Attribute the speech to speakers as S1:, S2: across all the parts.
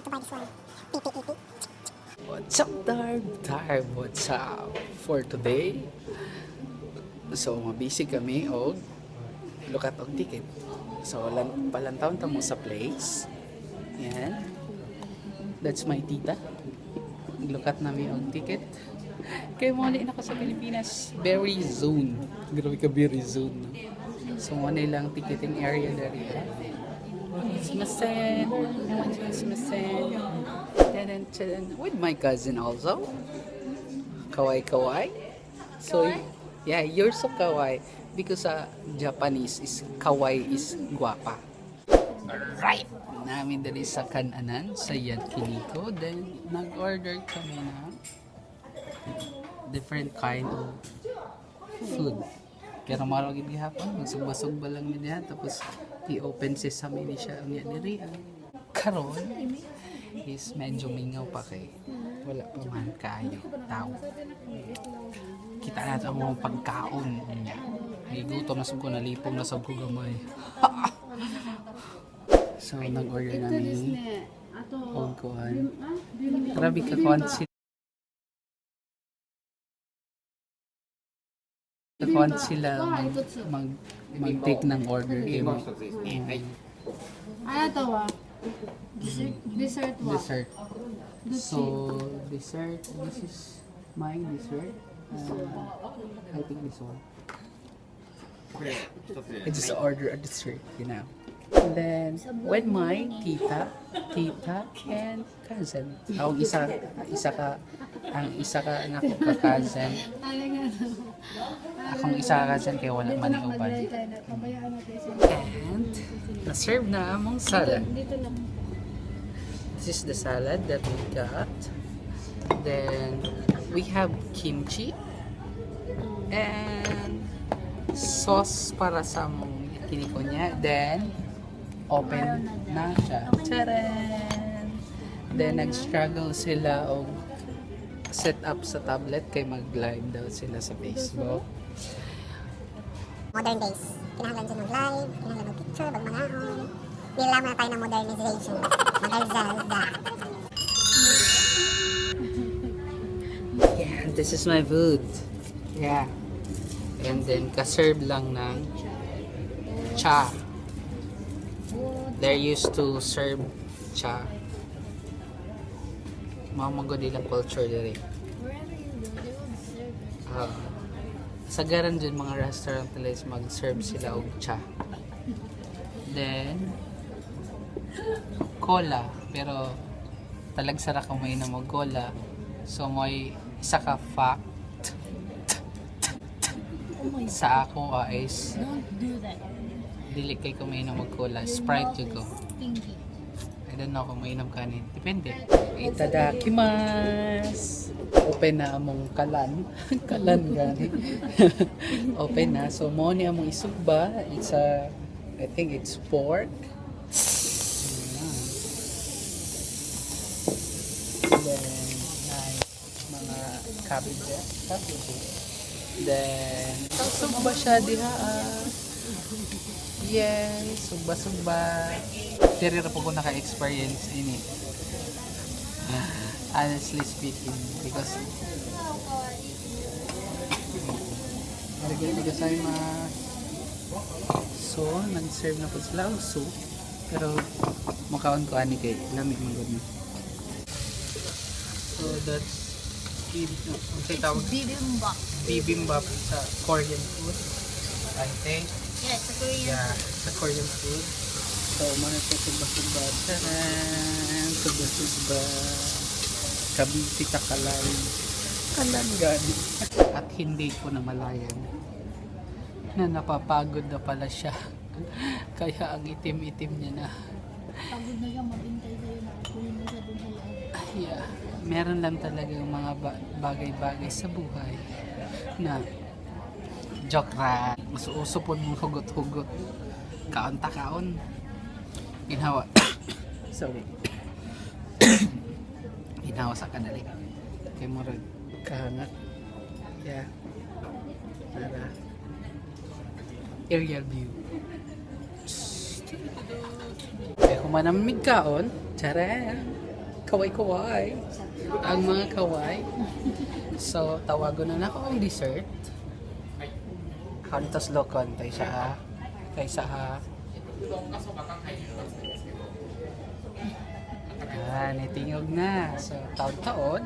S1: To buy this one. PPEP.
S2: What's up, Darb? Darb, what's up? For today, so mabisi kami og lukat og ticket. So, palantaw ta mo sa place. Yan. That's my tita. Lukat nami og ticket. Kay mo na ko sa Pilipinas very soon. Grabe ka, very soon. No? So, mo na lang ticketing area diri. Sumimasen. Sumimasen. Then, then, with my cousin also. Kawaii kawaii. So, yeah, you're so kawaii. Because sa Japanese is kawaii is guwapa. Alright! Namin dali sa kananan, sa Yakiniku. Then, nag-order kami ng different kind of food. Pero maro gid gihapon, magsugba-sugba lang mi diha, tapos i-open sesame ni siya unya diri. Ah. Karon is medyo mingaw pa kay wala pa man kayo tao. Kita nato ang mga pagkaon niya. Gigutom na sab ko, nalipong na sab ko gamay. So nag-order nami og kuan. Grabe ka kuan sila mag mag take ng order kay mo.
S3: あなたはデザートは
S2: Dessert. So, dessert, this is my dessert. I think this one. I just order a dessert. And then, with my tita, tita and cousin. Ako isa ka, ang isa ka anak ko ka cousin.
S3: ありがとう
S2: Akong isa ka cousin kaya wala man ni uban.
S3: Pabayaan natin sila.
S2: And, na-serve na among salad.
S3: Dito na.
S2: This is the salad that we got. Then we have kimchi and sauce para sa among yakiniku niya. Then open na siya. Tcharan! Then nag-struggle sila og set up sa tablet kay mag-live daw sila sa Facebook.
S1: Modern days. Kinahanglan dyan mag-live, kinahanglan mag-picture, magmangaon. Nilaman na tayo ng modernization. Modernization.
S2: Yeah, this is my food. Yeah. And then, kaserve lang ng cha. They're used to serve cha. Mamagod ilang culture diri.
S3: Wherever you go, they will serve it.
S2: Ah, sagaran dyan mga restaurant nila is mag-serve sila og cha. Then, cola. Pero, talagsara ka mainom og cola. So, may isa ka fact
S3: Oh my
S2: sa ako is
S3: Don't do that.
S2: Dili kay ko mainom og cola.
S3: Your
S2: Sprite
S3: mouth
S2: jud ko.
S3: is stinky.
S2: I don't know kung mainom ka ni. Depende. Itadakimasu! Open na among kalan. Kalan gani. Open na. So, mo ni among isugba. It's a, I think it's pork. Ayan. Then, nice mga cabbage. Cabbage. Then, sugba siya diha. Ah. Yes, sugba-sugba. Diri ra po ko naka-experience ini. Honestly speaking, because Arigato gozaimasu. So, nag-serve na po sila og soup. Pero, makaon ko ani kay lami man gud ni. So, that's unsay tawag?
S3: Bibimbap.
S2: Bibimbap sa Korean food, I think.
S3: Yeah, it's a Korean.
S2: Yeah, sa Korean food. So, muna ito sugba-sugba. Taran! Sugba-sugba. Cavite kalan. Kalan gani. At hindi ko namalayan na napapagod na pala siya. Kaya ang itim-itim niya na.
S3: Pagod na siya, maghintay sa'yo na kunin mo siya dun sa loob.
S2: Yeah. Meron lang talaga yung mga bagay-bagay sa buhay na joke ra. Mas uso po mong hugot-hugot. Kaon ta kaon. Ginhawa. Sorry. Ginhawa sa kanali. Kay murag kahanga. Yeah. Para aerial view. Eh, human naman kaon. Charan! Kaway kaway. Ang mga kaway. So, tawagon na nako ang dessert. Kantos lokon kaysa ha. Kaysa ha. Ah, nitingog na. So, taod-taod.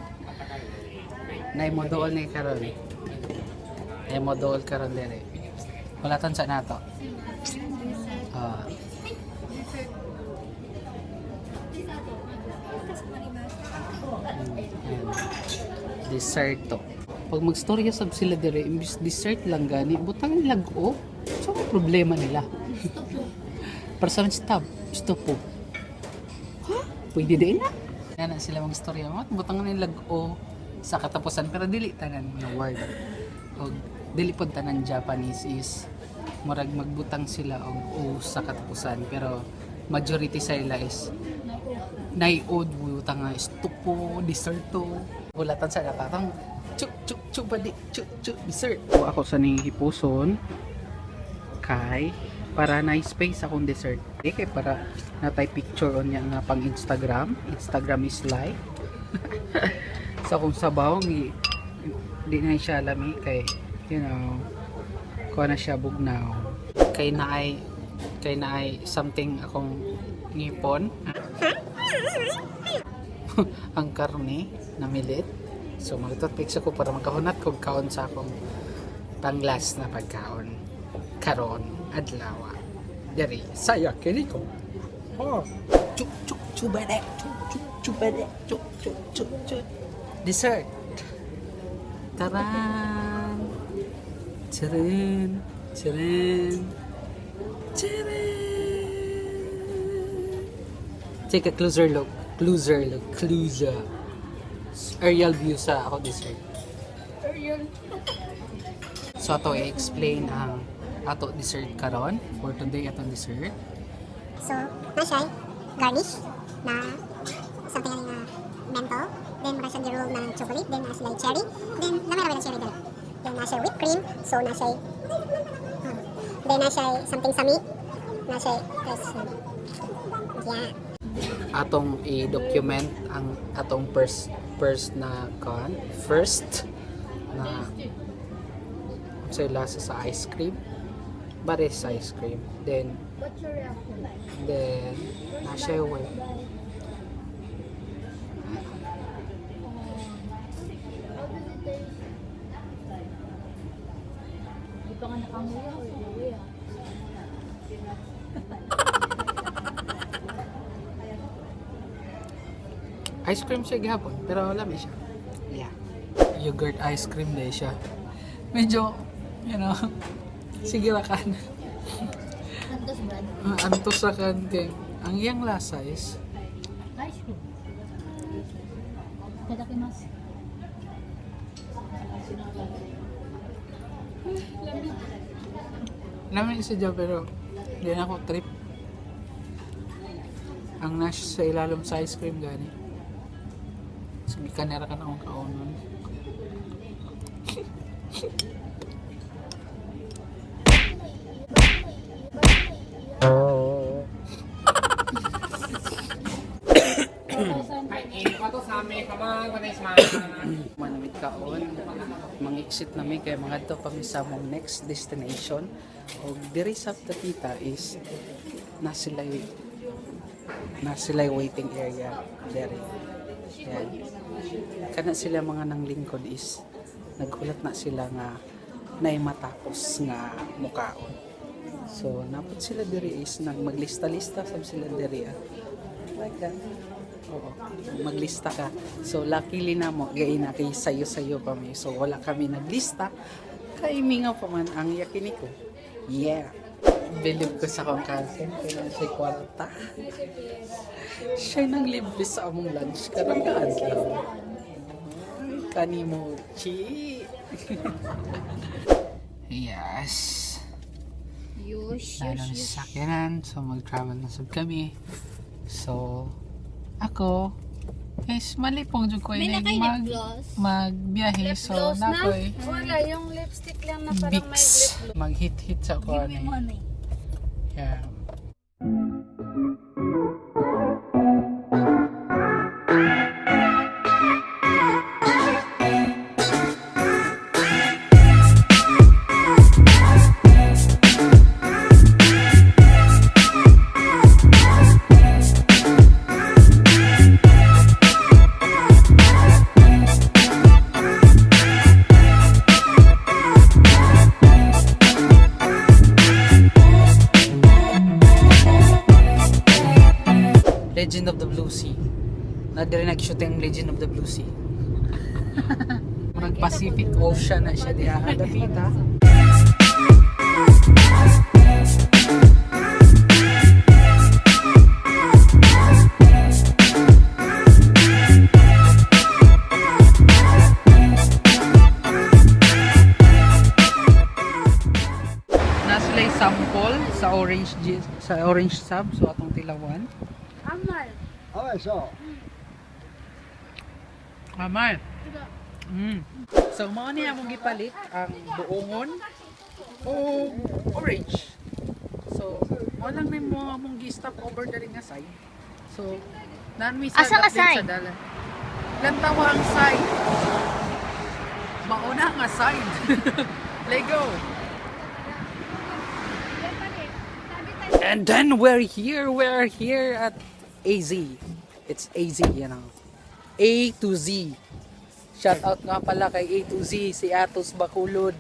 S2: Nay mo dool ni karon. Nay mo dool karon dere. Wala tan sa nato. Ah. Ayan. Dessert to. Pag magstorya sab sila dire, imbis dessert lang gani, butang lag-o. So, ang problema nila. Para sa stop, stop po. Ha? Pwede din na. Yan na sila magstorya mo. Butang nila lag-o sa katapusan pero dili tanan nga word. Og dili pod tanan Japanese is murag magbutang sila og o sa katapusan pero majority sa ila is naiod butang nga stupo, desserto. Hulatan sa katatang chu chu chu badi chu chu dessert. O ako sa ning hipuson kay para na space akong dessert. Eh, kay para natay picture on niya nga pang Instagram. Instagram is life. Sa akong sabaw ngi di na siya lami kay kuha na siya bugnaw. Kay naay something akong ngipon. Ang karne na milit. So magtutpicks ako para makahunat kog kaon sa akong panglas na pagkaon karon adlaw diri sa yakiniku. Oh. Chu chu chu bede chu chu chu bede chu chu chu chu dessert. Taran! Charin! Charin! Charin! Take a closer look. Closer look. Closer. Aerial view sa ako dessert.
S3: Ariel.
S2: So ato i-explain ang ato dessert karon for today atong dessert.
S1: So, na siya garnish na something nga menthol. Then, mura siya roll na chocolate. Then, na sila cherry. Then, lamay na cherry dali. Then, na siya whipped cream. So, na siya then, na siya something sami. Na siya yeah.
S2: Atong i-document ang atong first first na con first na sa lasa sa ice cream. But it's ice cream. Then
S3: What's your reaction?
S2: then na siya whip.
S3: How does it taste? Di pa nga nakanguya o uwi ah.
S2: Ice cream siya gihapon, pero lami siya. Yeah. Yogurt ice cream din siya. Medyo, sige ra kan.
S3: Antos brad.
S2: Antos ra kan kay ang iyang lasa is
S3: Ice cream. Itadakimasu.
S2: Lami siya dyan, pero hindi na ako trip. Ang nasa sa ilalom sa ice cream gani. Sige, kanera ka na akong kaonon. Manamit kaon, mang-exit nami kay mangadto pa mi sa among next destination. Og diri sa Tita is na sila'y waiting area diri. Yan. Kana sila mga nang lingkod is naghulat na sila nga nay matapos nga mukaon. So napot sila diri is nag maglista-lista sab sila diri ah. Like that. Oo. Maglista ka. So luckily na mo gay na kay sayo-sayo kami. So wala kami naglista. Kay mingaw pa man ang yakiniku. Yeah. Bilib ko sa akong cousin kaya siya kwarta. Siya nang libre sa among lunch karong kaadlaw. Ay, kanimochi. Yes.
S3: Yush,
S2: Lalo na sa sakyanan. So, mag-travel na sab kami. So, ako, is malipong jud ko
S3: May
S2: ini
S3: nakay lip
S2: mag
S3: gloss.
S2: magbiyahe.
S3: Lip
S2: So,
S3: gloss na?
S2: nakoy
S3: Wala, yung lipstick lang na parang may
S2: Vicks.
S3: lip gloss.
S2: Mag-hit-hit sa ko
S3: Give me
S2: ani.
S3: money.
S2: Yeah. Sea. Na diri nag-shooting Legend of the Blue Sea. Murag Pacific Ocean na siya diha. Dapita. Na sila sample sa orange sa orange sub, so atong tilawan.
S3: Amal.
S2: Amay. So mao ni among gipalit ang buongon o orange. So mo lang may mo among gi-stop over diri nga side. So naan mi sa
S3: Asa nga
S2: dapit sa
S3: side?
S2: dalan. Lantawa ang side. Mauna nga side. Lego. And then we're here at AZ. It's AZ. A to Z. Shout out nga pala kay A to Z, si Atos Bakulod.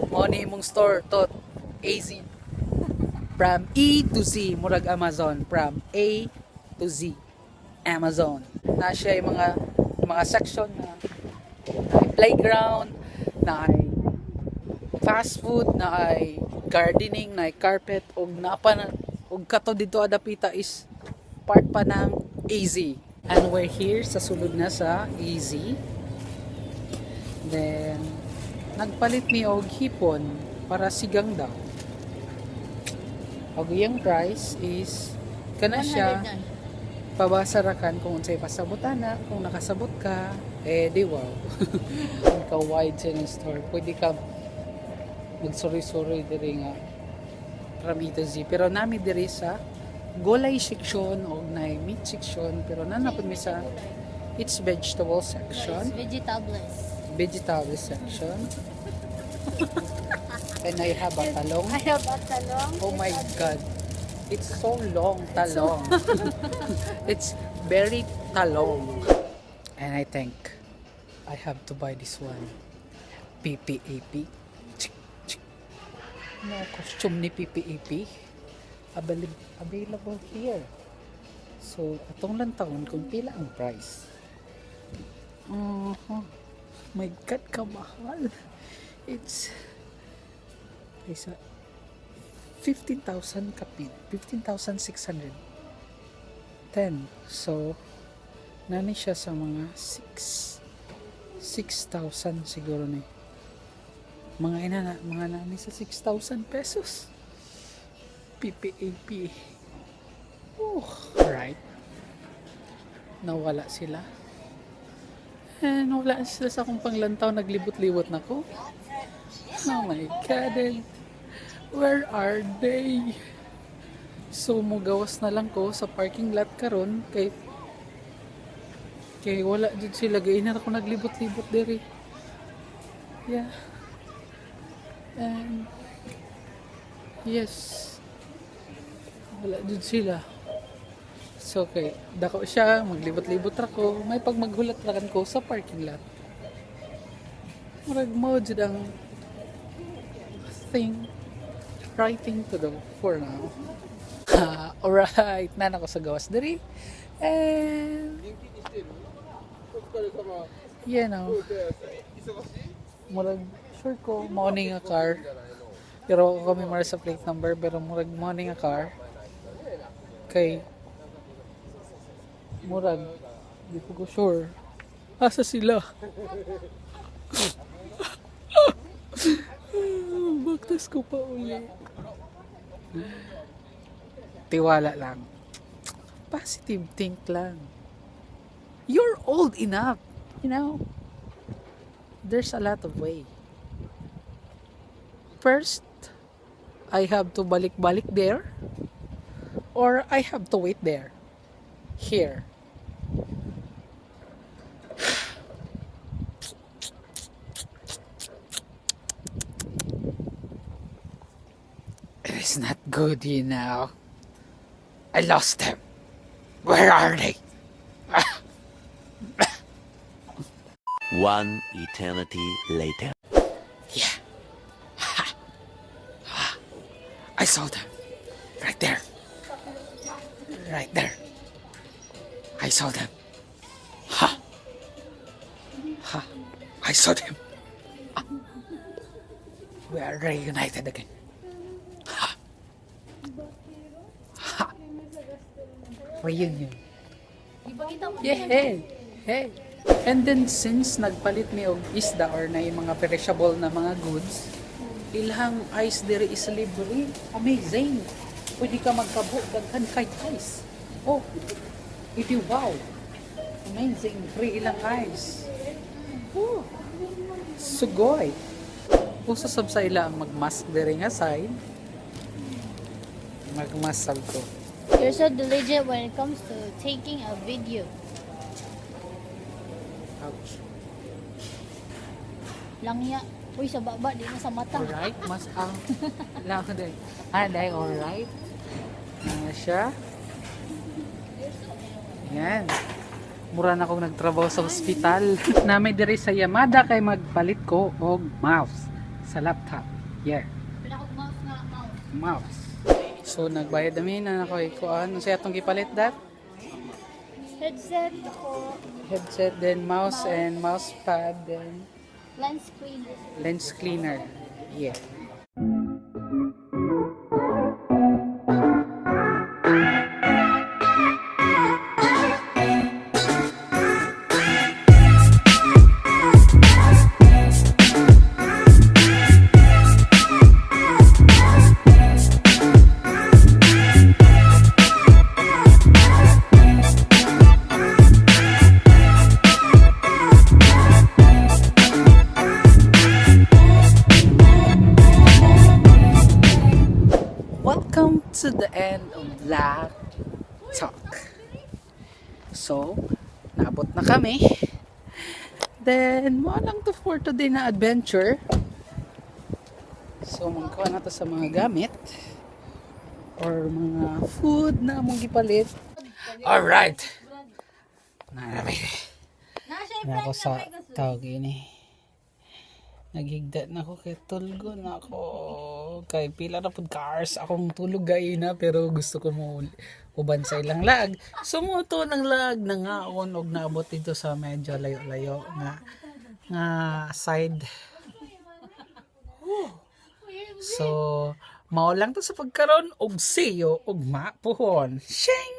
S2: Mo ni imong store tot AZ. From E to Z, murag Amazon. From A to Z, Amazon. Na siya yung mga section na, na playground, na ay fast food, na ay gardening, na ay carpet, og naa pa na, og kato dito adapita is part pa ng AZ. And we're here sa sulod na sa AZ. Then, nagpalit mi og hipon para sigang daw. Og iyang price is kana siya pabasa ra kan kung unsay pasabot ana, kung nakasabot ka, eh di wow. Ang ka wide siya ng store. Pwede ka magsuri-suri diri nga from A to Z. Pero nami diri sa gulay section o na meat section, pero nanapod mi sa it's vegetable section,
S3: Vegetables.
S2: Vegetable section. And I have a talong.
S3: I have a talong.
S2: Oh my God. It's so long talong. It's very talong. And I think I have to buy this one. PPAP. Chik, chik. No costume ni PPAP. Available here. So, atong lang taon kung pila ang price. Oh, my God, kamahal. It's isa 15,000 kapit. 15,610. So, nani siya sa mga 6 6,000 siguro ni. Mga ina na, mga nani sa 6,000 pesos. PPAP. Oh, right. Nawala sila. Eh, nawala sila sa akong panglantaw. Naglibot-libot na ko. Oh my God. And where are they? So, mugawas na lang ko sa parking lot karon kay wala jud sila, gainan ako naglibot-libot diri. Yeah. And yes. Wala jud sila. So, okay. Dako siya, maglibot-libot ra ko. May pag maghulat ra ko sa parking lot. Murag mo jud ang thing writing to do for now. Alright, nana ko sa gawas diri. And murag sure ko mao ni nga car. Pero ako kami mara sa plate number, pero murag mao ni nga car. Kay murag di ko sure. Asa sila? Baktas ko pa uli. Tiwala lang. Positive think lang. You're old enough. There's a lot of way. First, I have to balik-balik there or I have to wait there. Here. It is not good. I lost them. Where are they?
S4: One eternity later.
S2: Yeah. Ha. Ha. I saw them. Right there. Right there. I saw them. Ha! Ha! I saw them. Ah. We are reunited again. Ha! Ha! Reunion. Yeah, hey, hey. And then since nagpalit mi og isda or na yung mga perishable na mga goods, ilhang ice diri is libre. Amazing. Pwede ka magkabo daghan kahit ice. Oh. Iti wow. Amazing. Free ilang ice. Oh. Sugoy. Uso sab sa ila ang magmask diri nga side. Magmask sab ko.
S3: You're so diligent when it comes to taking a video.
S2: Ouch.
S3: Langya. Uy, sa baba, di na sa mata.
S2: Alright, mas ang lang din. Ah, dahil alright. Na siya. Yan. Mura na akong nagtrabaho sa ospital. Na may diri sa Yamada kay magpalit ko og mouse sa laptop. Yeah,
S3: Pinaka mouse na mouse.
S2: Mouse. So nagbayad kami na ako ikuan. Unsa atong gipalit dat?
S3: Headset ako.
S2: Headset, then mouse, and mouse pad, then
S3: Lens cleaner.
S2: Lens cleaner. Yeah. Welcome to the end of Black Talk. So, naabot na kami. Then, mo lang to for today na adventure. So, magkuha na to sa mga gamit or mga food na among gipalit. Alright! Narami. Na ako sa tawag ini. Naghigda na ako kay tulgo na ako. Kay pila na pud ka hours akong tulog gay na pero gusto ko mo uban sa ilang lag. Sumuto ng lag na ngaon og naabot dito sa medyo layo-layo nga nga side. Whew. So, mao lang to sa pagkaron og see you og mapuhon. Shing!